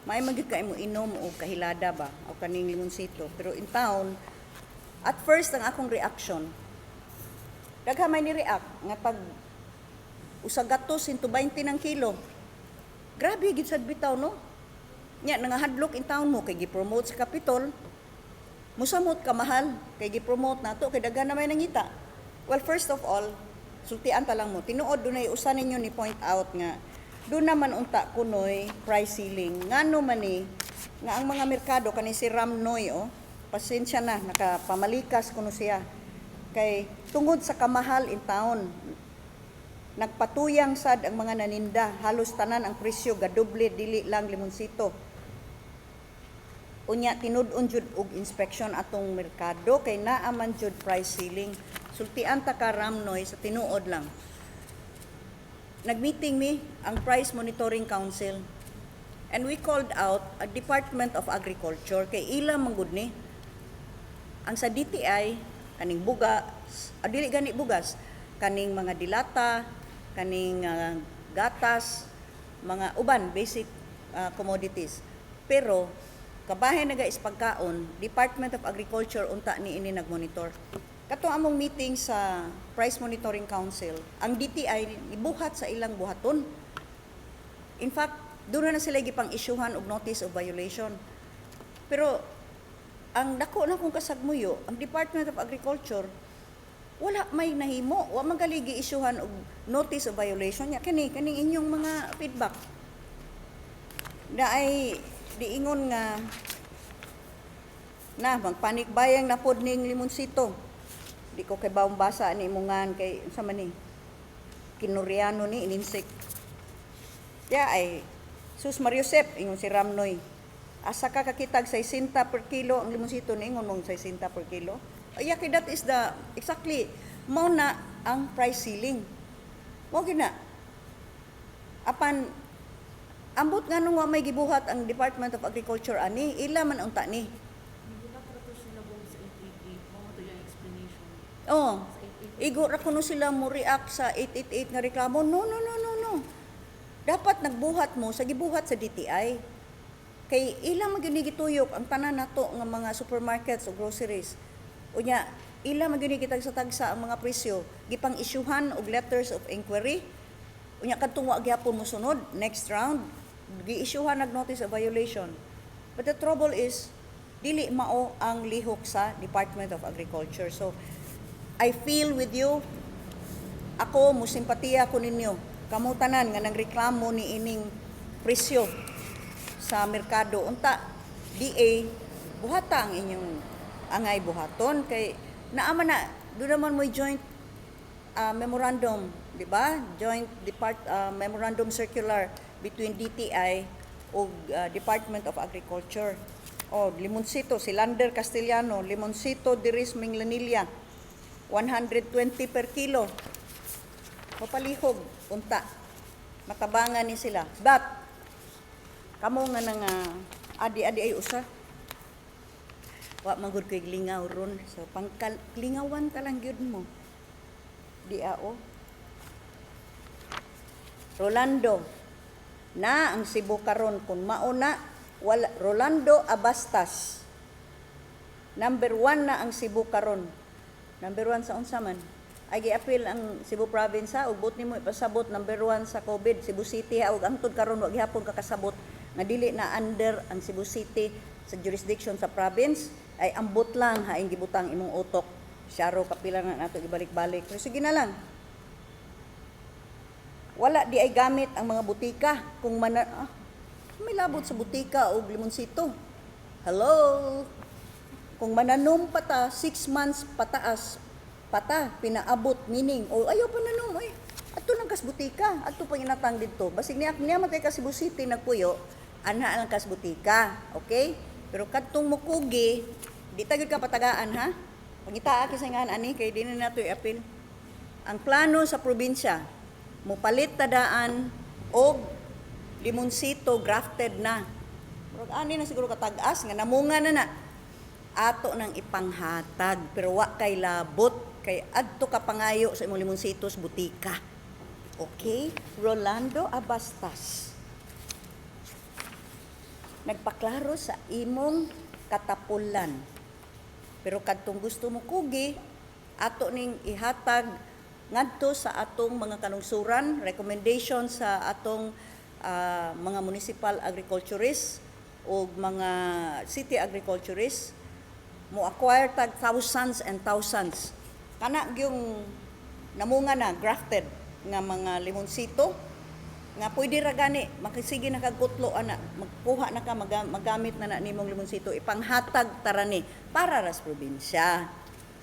Speaker 1: May magyud kay mo inom og kahilada ba o kaning limonsito. Pero in town, at first ang akong reaction, daghan may ni react nga pag usa gato 120 ng kilo. Grabe gid sad bitaw, no? Nya nangahadlok in town mo kay gi-promote sa Capitol. Musamot ka mahal kay gi-promote nato kay daghan na may nangita. Well, first of all, sultian ta lang mo. Tinuod dunay usa ninyo ni point out nga doon naman unta kunoy price ceiling. Ngano man ni nga ang mga merkado kani si Ramnoy oh, pasensya na, nakapamalikas kuno siya. Kay tungod sa kamahal in town, nagpatuyang sad ang mga naninda, halos tanan ang presyo gadoble, dili lang limonsito. Unya tinud-on jud og inspection atong merkado kay naa man jud price ceiling. Sultian ta ka, Ramnoy, sa tinuod lang. Nagmeeting mi ang Price Monitoring Council and we called out a Department of Agriculture kay ila man gud ni. Ang sa DTI kaning bugas, dili gani bugas, kaning mga dilata, kaning gatas, mga uban basic commodities. Pero kabahin naga is pagkaon, Department of Agriculture unta ni ini nagmonitor. Kato among meeting sa Price Monitoring Council, ang DTI ibuhat sa ilang buhaton. In fact, doon na sila gipang isyuhan og notice of violation. Pero ang dako na kong kasagmuyo, ang Department of Agriculture wala may nahimo, wa man gali gi-isyuhan og notice of violation nya kini kaning inyong mga feedback. Na ay diingon nga na magpanic buying na pod ning limonsito. Di ko kay bawong basa ni imongan kay unsa man ni Kinoriano ni ininsik. Ya ay Sus Mariosep, ingon si Ramnoy. Asa ka kakitag 60 per kilo ang limonsito? Niingon mong 60 per kilo. Ay, kay that is the exactly mao na ang price ceiling. Mao gyud na. Apan ambot nga nung wa may gibuhat ang Department of Agriculture ani, ila man unta ni.
Speaker 2: Gibulat ra to sila bong sa 888. Mao to yung explanation.
Speaker 1: Oh.
Speaker 2: Sa 888.
Speaker 1: Igo ra kuno sila mo react sa 888 nga reklamo. No, no, no, no, no. Dapat nagbuhat mo sa gibuhat sa DTI. Kay ila man gyud ni gituyok ang tanan nato nga mga supermarkets o groceries. Unya, ila man gyud ni gitagsa-tagsa ang mga presyo, gipang-isyuhan og letters of inquiry. Unya kadtong wa gyapon mosunod, next round gi-isyuhan nag notice of violation. But the trouble is dili mao ang lihok sa Department of Agriculture. So I feel with you. Ako, mo simpatiya ko ninyo. Kamo tanan nga nangreklamo ni ining presyo sa merkado. Unta, DA, buhata ang inyong angay buhaton kay naama na doon naman mo joint memorandum, di ba? Joint Depart Memorandum Circular between DTI ug Department of Agriculture. Oh, Limoncito, si Lander Castellano, Limoncito diris Minglanilla, 120 per kilo. Mapalihog unta. Matabangan ni sila. But kamo nga nang adi-adi ay usa. Wa man gud ko'y lingaw ron. So pangkal lingawan ta lang gyud mo. Di ao. Rolando na ang Cebu karon kung mauna wala. Rolando Abastas, number 1 na ang Cebu karon. Number 1 sa unsa man? Ay giapil ang Cebu province ha, ug buot nimo ipasabot number 1 sa COVID Cebu City ha, ug hangtod karon wa gihapon kakasabot nga dili na under ang Cebu City sa jurisdiction sa province. Ay ambot lang ha, gibutang imong utok. Syaro kapila na nato ibalik-balik, pero sige na lang. Wala di ay gamit ang mga butika kung mana may labot sa butika og limonsito. Hello, kung mananom pa ta 6 months pataas pata pinaabot, meaning o ayaw pa nanom oy, adto lang kas butika, adto pa inatang didto, basig niya niya man kay ka Cebu City nagpuyo, anha lang kas butika, okay? Pero kadtong mukugi, di ta gyud ka patagaan ha. Pangitaa kasi nga ani kay di na nato i-appeal. Ang plano sa probinsya, mopalit tadaan og limonsito grafted na. Murag ani na siguro katag-as nga namunga na na. Ato nang ipanghatag pero wa kay labot kay adto ka pangayo sa imong limonsito sa butika. Okay? Rolando Abastas. Nagpaklaro sa imong katapulan. Pero kadtong gusto mo kugi, ato ning ihatag ngadto sa atong mga kanungsuran, recommendation sa atong mga municipal agriculturists o mga city agriculturists mo acquire tag thousands and thousands kana gyung namunga na grafted nga mga limonsito nga pwede ra gani makisige na kag kutlo ana, magkuha na ka, magamit na na nimong limonsito, ipanghatag tarani para ras probinsya.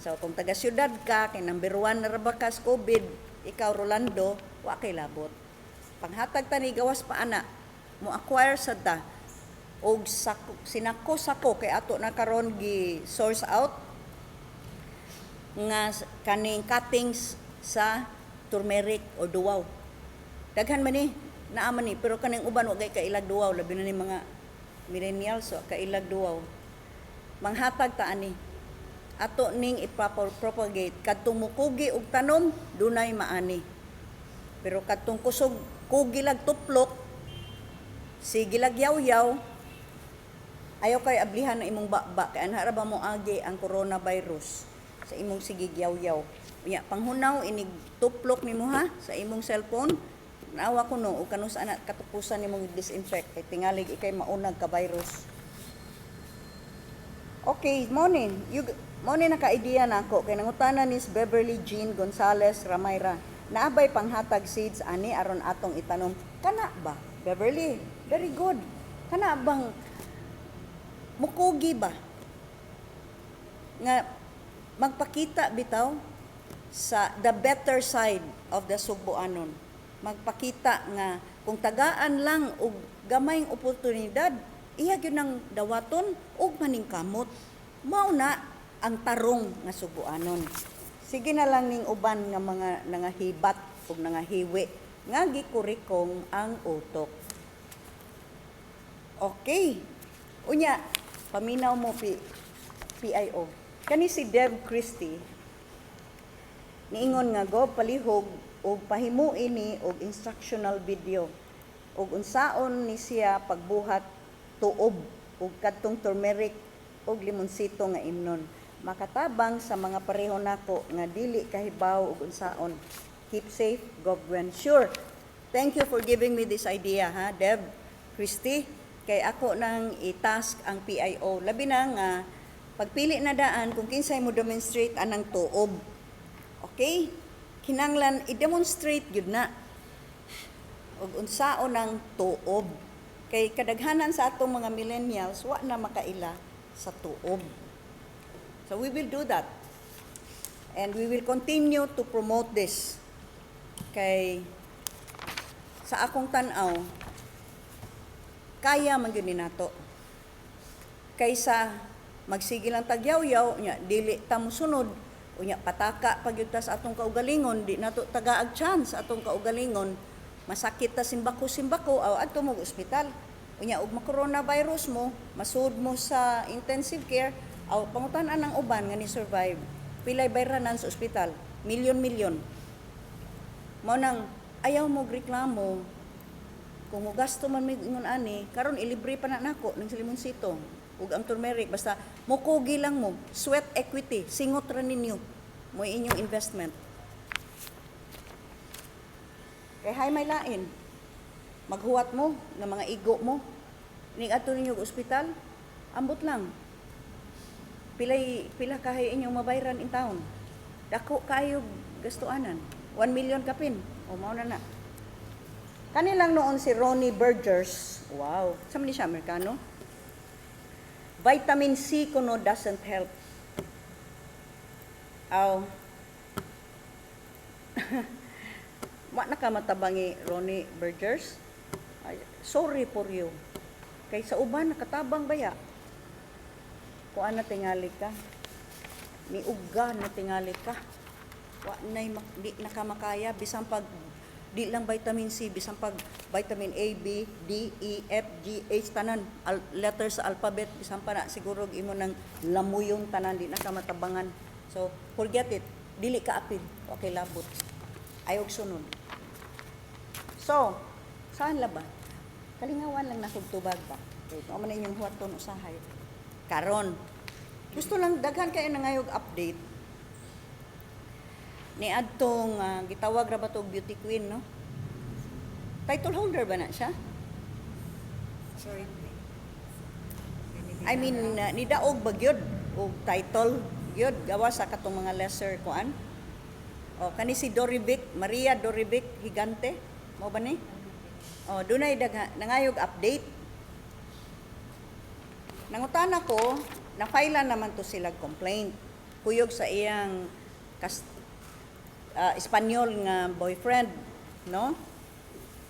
Speaker 1: So kung taga syudad ka kay number 1 na ra ba ka sa COVID, ikaw Rolando, wa kay labot, panghatag tani gawas pa ana mo acquire sad ta og sako, sinako-sako kay ato na karon gi source out nga kaning cuttings sa turmeric o duwaw. Daghan man ni, naa man ni, pero kaning uban wa kay kailag duwaw, labi na ni mga millennials wa kailag duwaw. Manghatag ta ani. Ato ning ipropagate kadtong mukugi og tanom, dunay maani. Pero kadtong kusog kugi lag tuplok, sige lag yaw-yaw, ayaw kay ablihan na imong baba kay anha ra ba mo agi ang coronavirus sa imong sige yaw-yaw. Unya panghunaw inig tuplok nimo ha sa imong cellphone. Naawa ko no og kanus ana katupusan nimong disinfect kay tingalig ikay maunag ka virus. Okay, morning. You mo ni naka-idea na ako kay nangutana ni Beverly Jean Gonzales Ramayra. Naabay panghatag seeds ani aron atong itanom. Kana ba? Beverly, very good. Kana bang mukugi ba? Nga magpakita bitaw sa the better side of the Sugboanon. Magpakita nga kung tagaan lang og gamayng oportunidad, iya gyud nang dawaton og maningkamot. Mao na ang tarong nga Sugboanon. Sige na lang ning uban nga mga nangahibat ug nangahiwi nga gikurikong ang utok. Okay. Unya, paminaw mo PIO. Kani si Deb Christie, niingon nga go palihog og pahimuin ni og instructional video og unsaon ni siya pagbuhat tuob og kadtong turmeric og limonsito nga imnon, makatabang sa mga pareho nako nga dili kahibaw og unsaon. Keep safe, Gov Gwen. Sure, thank you for giving me this idea ha, Deb Christie, kay ako nang i-task ang PIO, labi na nga pagpili na daan kung kinsay mo demonstrate anang tuob. Okay? Kinanglan i-demonstrate gyud na og unsaon ang tuob. Kay kadaghanan sa atong mga millennials wa na makaila sa tuob. So we will do that. And we will continue to promote this. Kay sa akong tan-aw, kaya man gyud ni nato. Kaysa magsige lang tagyaw-yaw, nya dili ta mosunod, unya pataka pa gyud ta sa atong kaugalingon, di nato tagaag chance sa atong kaugalingon, masakit ta simbako-simbako, aw adto mo ospital. Unya og ma-coronavirus mo, masud mo sa intensive care, aw pangutan-an ang uban nga ni survive. Pilay bayranan sa ospital? Milyon-milyon. Mao nang ayaw mo reklamo kung mo gasto man mig ingon ani, karon ilibre pa na nako ng limonsito ug ang turmeric, basta mokugi lang mo, sweat equity, singot ra ninyo mo inyong investment. Kay hay may lain. Maghuwat mo nga mga igo mo. Ning adto ninyo og ospital, ambot lang. Pilay pila kahay inyong mabayran in town. Dako kayo gastuanan. 1 million kapin. O mao na na. Kanilang noon si Ronnie Burgers. Wow. Sa man ni siya Amerikano? Vitamin C kuno doesn't help. Aw. Wa na ka matabangi, Ronnie Burgers. Ay, sorry for you. Kay sa uban nakatabang baya. Kuan na tingali ka. Niuga na tingali ka. Wa nay di nakamakaya bisan pag di lang vitamin C, bisan pag vitamin A, B, D, E, F, G, H, tanan letters sa alphabet, bisan pa na siguro imo nang lamuyon tanan, di na ka matabangan. So forget it, dili ka apil, okay labot. Ayaw sunod. So, saan la ba? Kalingawan lang na tubag ba? Okay, mao man inyong huwaton usahay. Karon, gusto lang daghan kayo na ngayog update ni adtong gitawag ra ba to og beauty queen, no? Title holder ba na siya?
Speaker 2: Sorry.
Speaker 1: I mean, nidaog ba gyud og title gyud gawa sa katong mga lesser kuan? O kani si Dorivic, Maria Dorivic Gigante, mo ba ni? O dunay dagha nangayog update. Nangutana ko, na-file naman to sila complaint. Kuyog sa iyang Espanyol nga boyfriend, no?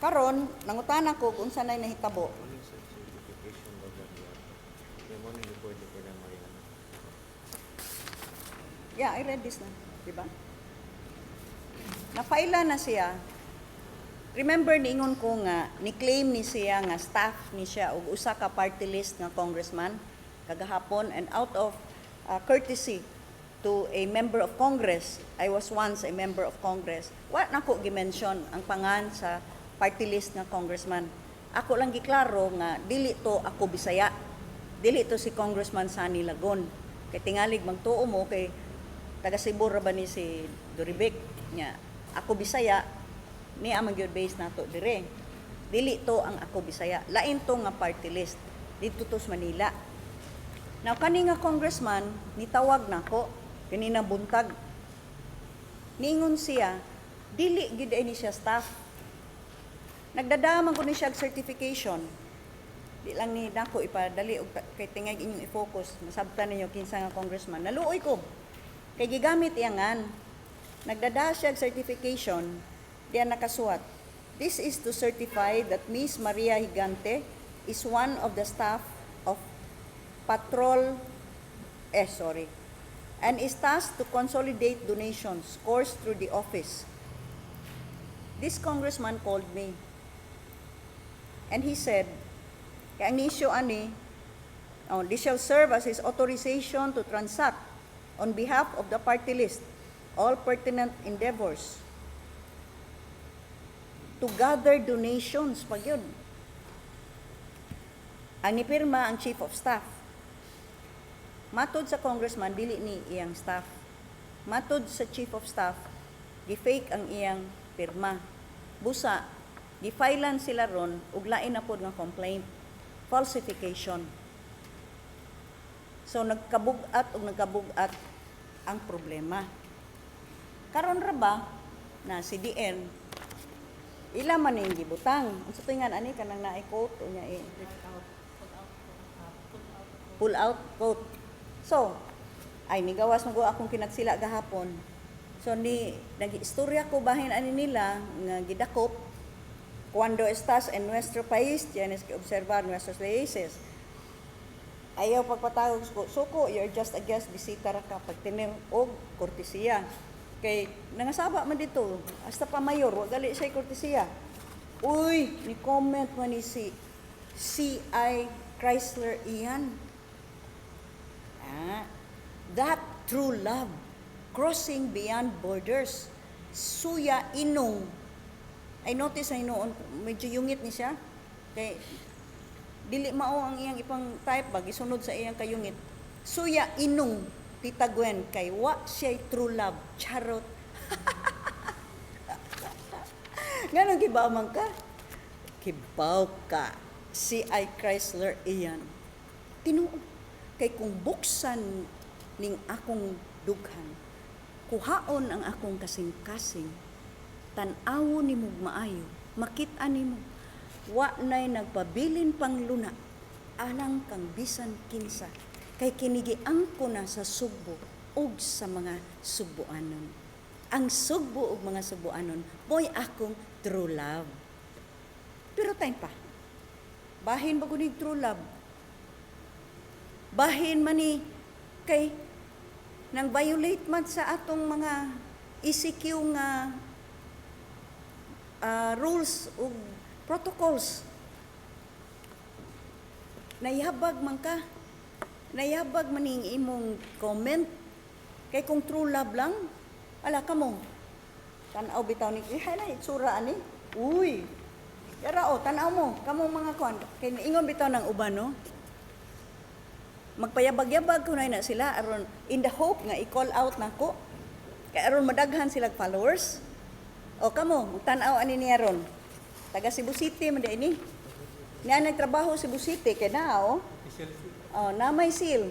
Speaker 1: Karon, nangutana ko kung unsa nay nahitabo.
Speaker 4: Ano yung certification daw ba niya? Yung mo report ni Fernand Mariano.
Speaker 1: Yeah, I read this na, di ba? Na-file na siya. Remember niingon ko nga ni-claim ni siya nga staff ni siya og usa ka party list nga congressman kagahapon, and out of courtesy to a member of Congress, I was once a member of Congress. Wa na ko gi-mention ang pangan sa party list nga congressman. Ako lang giklaro nga dili to Ako Bisaya. Dili to si Congressman Sonny Lagon. Kay tingalig magtuo mo kay taga Cebu ra ba ni si Dorivic nya Ako Bisaya ni ang gyud base nato dire. Dili to ang Ako Bisaya. Lain to nga party list didto to sa Manila. Now kani nga congressman nitawag nako kanina buntag. Ningon siya, dili gid ay ni siya staff. Nagdadaman ko ni siya og certification. Di lang ni nako ipadali og kay tingay inyong i-focus, masabtan ninyo kinsa nga congressman. Naluoy ko. Kay gigamit iyangan. Nagdada siya og certification, diyan nakasuwat. "This is to certify that Miss Maria Gigante is one of the staff of Patrol, eh sorry, and is tasked to consolidate donations coursed through the office." This congressman called me. And he said, kaya ang issue ani, oh, "This shall serve as his authorization to transact on behalf of the party list all pertinent endeavors to gather donations" pag yun. Ang nipirma ang chief of staff. Matod sa congressman, dili ni iyang staff. Matod sa chief of staff, gi-fake ang iyang pirma. Busa, gi-filean sila ron og lain na pod nga complaint, falsification. So nagkabug-at og nagkabug-at ang problema. Karon ra ba na si DN ila man ning gibutang. Unsa to nga ani kanang naay quote unya eh? Pull out quote. So, ay nigawas mo akong kinatsila gahapon. So ni nag-istorya ko bahin ani nila nga gidakop, "Cuando estás en nuestro país, tienes que observar nuestras leyes." Ayaw pagpatawag ko, suko, you're just a guest, bisita ra ka, pagtener og kortesiya. Kay nangasaba man dito, hasta pa mayor, wa gali siya kortesiya. Uy, ni comment man ni si C.I. Chrysler iyan. Ah, "That true love, crossing beyond borders. Suya inong." I notice ay noon, medyo yungit ni siya. Kay, dili mao ang iyang ipang type ba, gisunod sa iyang kayungit. "Suya inong, Tita Gwen, kay wa siya'y true love. Charot." Nganong kibaw man ka? Kibaw ka. C.I. Chrysler iyan. Tinuod. Kay kung buksan ning akong dughan, kuhaon ang akong kasing-kasing, tan-awon nimo maayo, makit-a nimo, wa nay nagpabilin pang luna, alang kang bisan kinsa, kay kinigiang ko na sa Sugbo ug sa mga Sugboanon. Ang Sugbo ug mga Sugboanon, mo'y akong true love. Pero time pa. Bahin ba kunig true love? Bahin man ni kay Nang violate man sa atong mga ECQ nga rules ug protocols. Nayabag man ka. Nayabag man ning imong comment. Kay kung true love lang, ala ka mo. Tanaw bitaw ni, eh, na itsura ani. Uy. Yara o, tanaw mo, kamo mga kuan. Kay ingon bitaw ng uban, no? Magpayabag-yabag kunay na sila aron in the hope nga i-call out nako. Kay aron madaghan sila followers. O kamo, tan-aw ani niya ron. Taga Cebu City man di ini. Niya nagtrabaho Cebu City kay na oh. Oh, na may seal.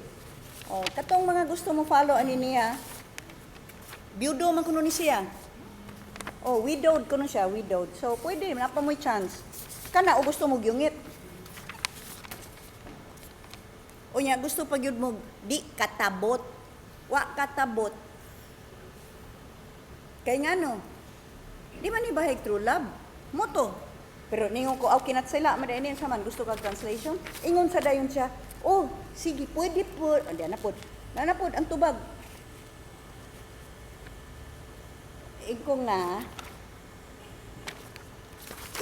Speaker 1: Oh, katong mga gusto mo follow ani niya. Byudo man kuno ni siya. Oh, widowed kuno siya, widowed. So pwede na pa mo'y chance. Kana o gusto mo gyungit. Unya gusto pa gyud mo di katabot. Wa katabot. Kay ngano? Di man ni bahig true love. Moto. Pero ningon ko aw kinat sila man ini sa man gusto kag translation. Ingon sa dayon siya. Oh, sige pwede po. Andi na pod. Na pod ang tubag. Ingko nga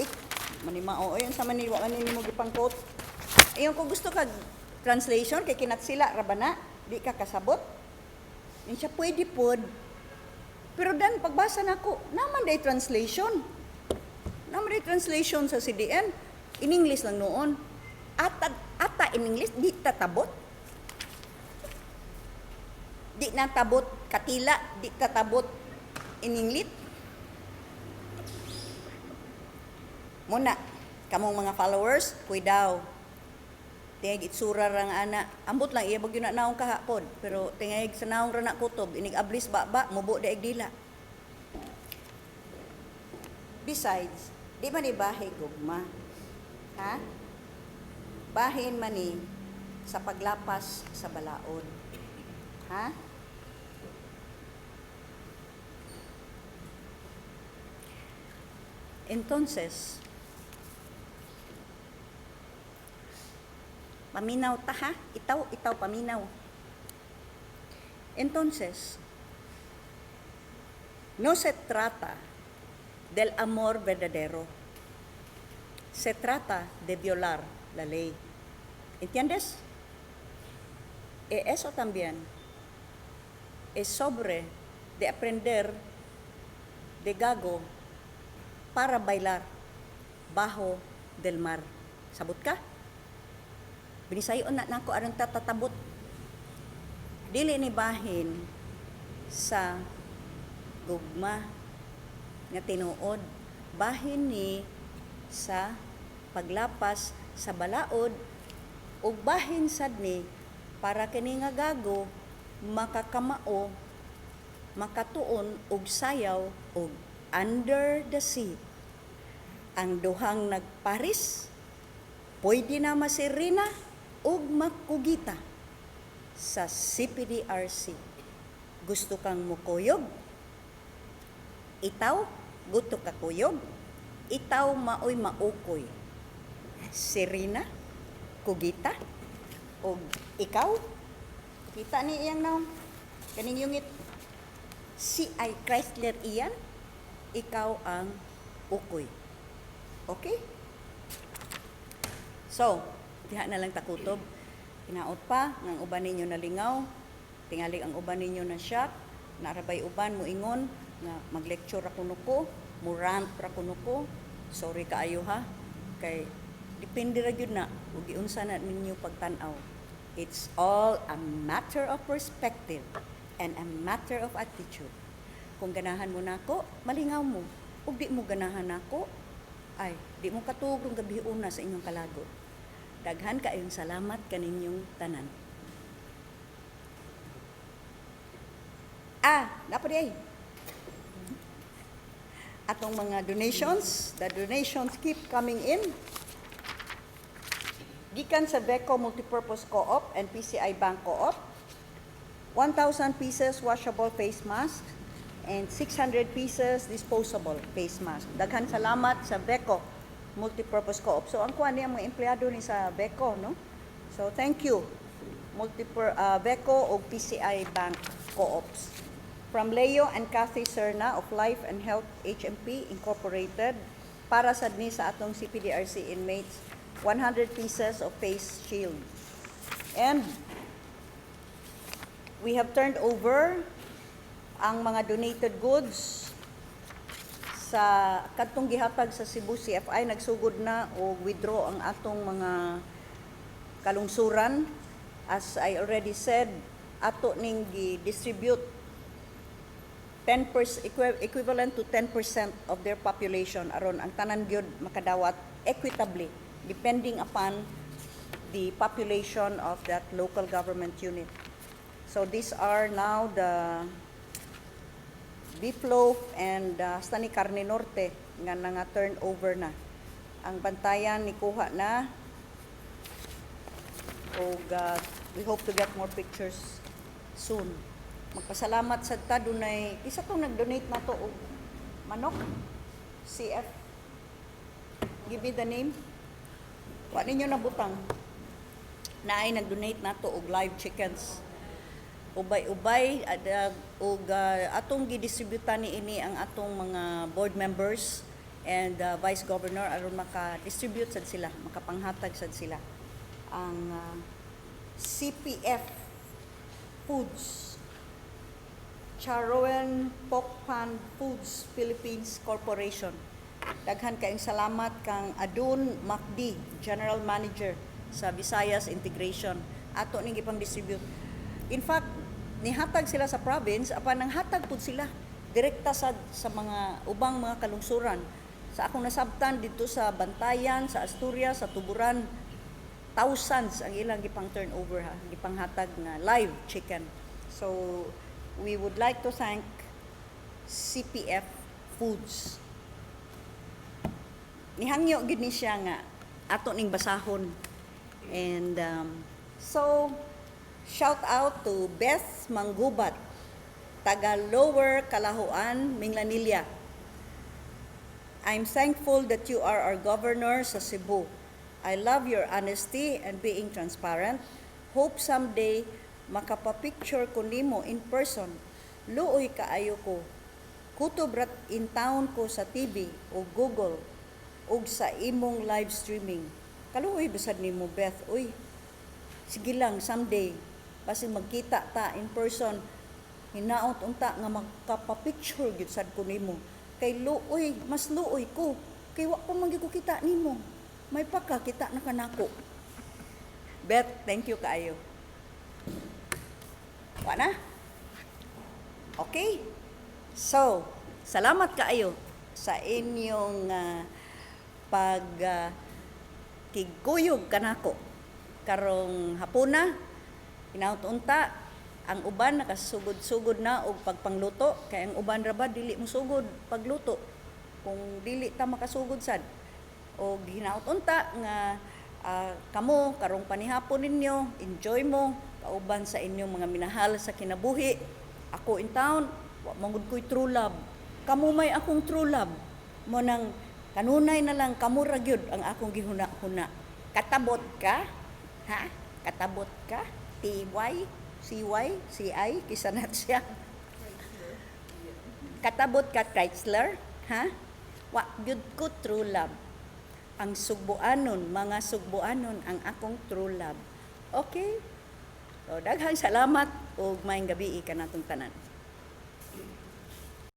Speaker 1: ik manimao oy unsa man ni wa man ni nimo gipangkot. Ingon ko gusto kag translation kay kinat sila ra ba na di ka kasabot. Ingon siya pwede pod. Pero dan pagbasa nako, naman day translation. Naman day translation sa CDN. In English lang noon. Ata, ata in English, di tatabot. Di natabot katila, di tatabot in English. Muna, kamong mga followers, kuidaw. Tingag itsura rang ana. Ambot lang, iya bagyo na naong kahapon. Pero tingag sa naong ra na kutob, inig ablis ba ba, mubo daig dila. Besides, di man ni bahi gugma. Ha? Bahin man ni sa paglapas sa balaod. Ha? Entonces, paminaw ta ha? Itaw, itaw, paminaw. Entonces, no se trata del amor verdadero. Se trata de violar la ley. ¿Entiendes? E eso también es sobre de aprender de gago para bailar bajo del mar. Sabot ka? Binisayon na nako aron tatatabot. Dili ni bahin sa gugma nga tinuod, bahin ni sa paglapas sa balaod ug bahin sad ni para kini nga gago makakamao, makatuon og sayaw og under the sea. Ang duhang nagparis pwede na masirina ug makugita sa CPDRC. Gusto kang mukuyog? Itaw, gusto ka kuyog? Itaw maoy maukoy. Sirina, kugita, og ikaw, kita ni iyang naong, kaning yungit, si ay Chrysler iyan, ikaw ang ukoy. Okay? So, diha na lang takutob. Hinaot pa, ng uban ninyo nalingaw, tingali ang uban ninyo na shock, narabay uban moingon, nga mag-lecture ra kuno ko, mo rant ra kuno ko, sorry kaayo ha, kay depende ra gyud na, ug giunsa na ninyo pagtan-aw. It's all a matter of perspective and a matter of attitude. Kung ganahan mo nako, malingaw mo. Ug di mo ganahan nako, ay, di mo katuog rong gabi una sa inyong kalagot. Daghan kaayong salamat kaninyong tanan. Ah, dapat ay. Atong mga donations, the donations keep coming in. Gikan sa Beco Multipurpose Co-op and PCI Bank Co-op, 1,000 pieces washable face mask and 600 pieces disposable face mask. Daghan salamat sa Beco Multipurpose Co-op. So ang kuan niya mga empleyado ni sa Beco, no? So thank you Beco o PCI Bank. co-ops. From Leo and Kathy Serna of Life and Health HMP Incorporated, para sad ni sa atong CPDRC inmates, 100 pieces of face shield. And we have turned over ang mga donated goods sa kadtong gihatag sa Cebu CFI. Nagsugod na og withdraw ang atong mga kalungsuran. As I already said, ato ning gi-distribute 10% equivalent to 10% of their population aron ang tanan gyud makadawat equitably depending upon the population of that local government unit. So these are now the beef loaf and hasta ni Carne Norte nga nga turn over na. Ang Bantayan nikuha na og we hope to get more pictures soon. Magpasalamat sad ta, dunay isa tong nag-donate nato og manok, CF. Give me the name. Wa ninyo nabutang. Naay nag-donate nato og live chickens. Ubay-ubay og atong gidistributan ni ini ang atong mga board members and vice governor aron maka-distribute sad sila, makapanghatag sad sila. Ang CPF Foods, Charoen Pokphand Foods Philippines Corporation. Daghan kaayong salamat kang Adun Macdi, General Manager sa Visayas Integration. Ato ning gipang distribute. In fact, nihatag sila sa province, apan nanghatag pud sila direkta sa mga ubang mga kalungsuran. Sa akong nasabtan dito sa Bantayan, sa Asturias, sa Tuburan, thousands ang ilang gipang turnover ha, gipanghatag nga live chicken. So we would like to thank CPF Foods. Nihangyo gid ni siya nga ato ning basahon. And so shout out to Beth Manggubat, taga Lower Kalahuan, Minglanilla. I'm thankful that you are our governor sa Cebu. I love your honesty and being transparent. Hope someday makapapicture ko nimo in person. Luoy kaayo ko. Kutob ra in town ko sa TV o Google ug sa imong live streaming. Kaluoy bisad nimo, Beth. Uy, sige lang, someday basin magkita ta in person. Hinaot unta nga makapapicture gyud sad ko nimo. Kay luoy, mas luoy ko. Kay wa pa man gyud ko kita nimo. May pagkakita na kanako. Beth, thank you kaayo. Wa na? Okay. So, salamat kaayo sa inyong pag kigkuyog kanako karong hapuna. Hinaot unta ang uban nakasugod-sugod na og pagpangluto, kay ang uban ra ba dili mo sugod pagluto kung dili ta makasugod sad. Og hinaot unta nga kamo karong panihapon ninyo, enjoy mo kauban sa inyong mga minahal sa kinabuhi. Ako in town, wa man gud ko'y true love. Kamo may akong true love mo nang kanunay na lang kamo ra gyud ang akong gihuna-huna. Katabot ka ha, katabot ka. TY CY CI kisa na siya. Katabot ka, Chrysler, ha? Wa gyud ko true love. Ang Sugbuanon, mga Sugbuanon ang akong true love. Okay? So, daghang salamat ug maayong gabi kanatong tanan.